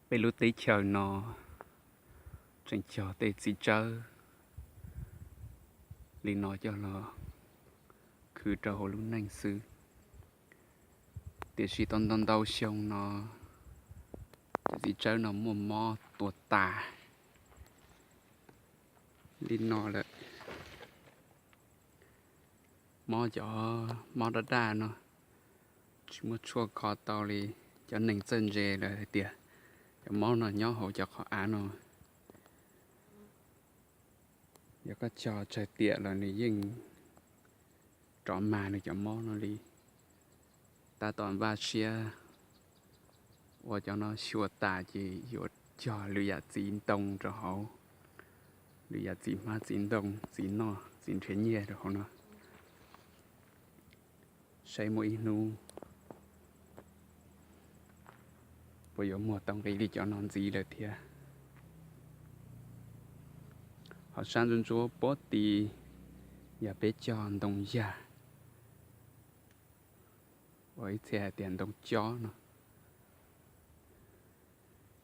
Peb lub teb chaws no tseem cog tej txiv tsawb li no coj los khwv rau hauv lub neej xwb. Tiam sis tau ntau ntau xyoo no, cov txiv tsawb no muaj mob tuag tas li no lawm. Mob cov mob daj daj no tsis muaj tshuaj kho tau li. Cov neeg txawj ntse lawm hais tias cov mob no nyob hauv cov qhov av no, yog koj cog tsawg tiam los nws yeej rov mag nws cov mob no li. Tab tom npaj siab ua cov no xyuas tas ces yuav cog lwm yam txiv ntoo rau hauv, lwm yam txiv hmab txiv ntoo, txiv noj txiv nrhiav nyiaj rau hauv no, saib muaj ib hnub puas yuav muag tau nqi li cov no ntxiv lawm thiab. Ho sab ntsuab ntsuab puag tim, yog peb cog ntoo yag, uas ib txhia hais tias ntoo cob no,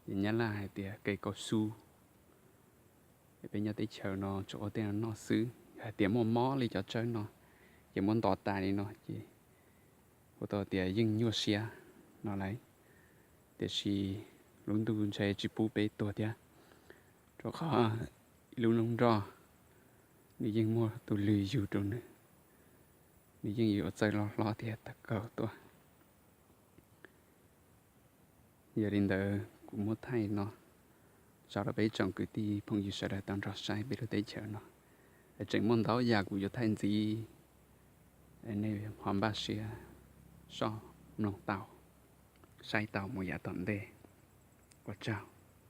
ces Nyab Laj hais tias kev kaus xub. Peb nyob teb chaws no tsuas ua tej no noj xwb. Yog hais tias muaj mob li cov tsawb no, ces muab ntov tas li no ces kuv tau tias yeej nyuaj siab no lauj. Tiam sis lub ntuj ntshe tsis pub peb tuag thiab, rau qhov ib lub noob nroj nws yeej muaj tus lwg yug rau nws, nws yeej yuav txawj loj hlob thiab tawv kaus tuaj. Yog li ntawd kuv muab thaij no tso rau peb tsoom kwv tij phooj ywg sawv daws tau nrog saib peb lub teb chaws no. Tseem muaj ntau yam kuv yuav thaij ntxiv, nej ho npaj siab soj mloog tau, saib tau mus yav tom ntej. Ua tsaug.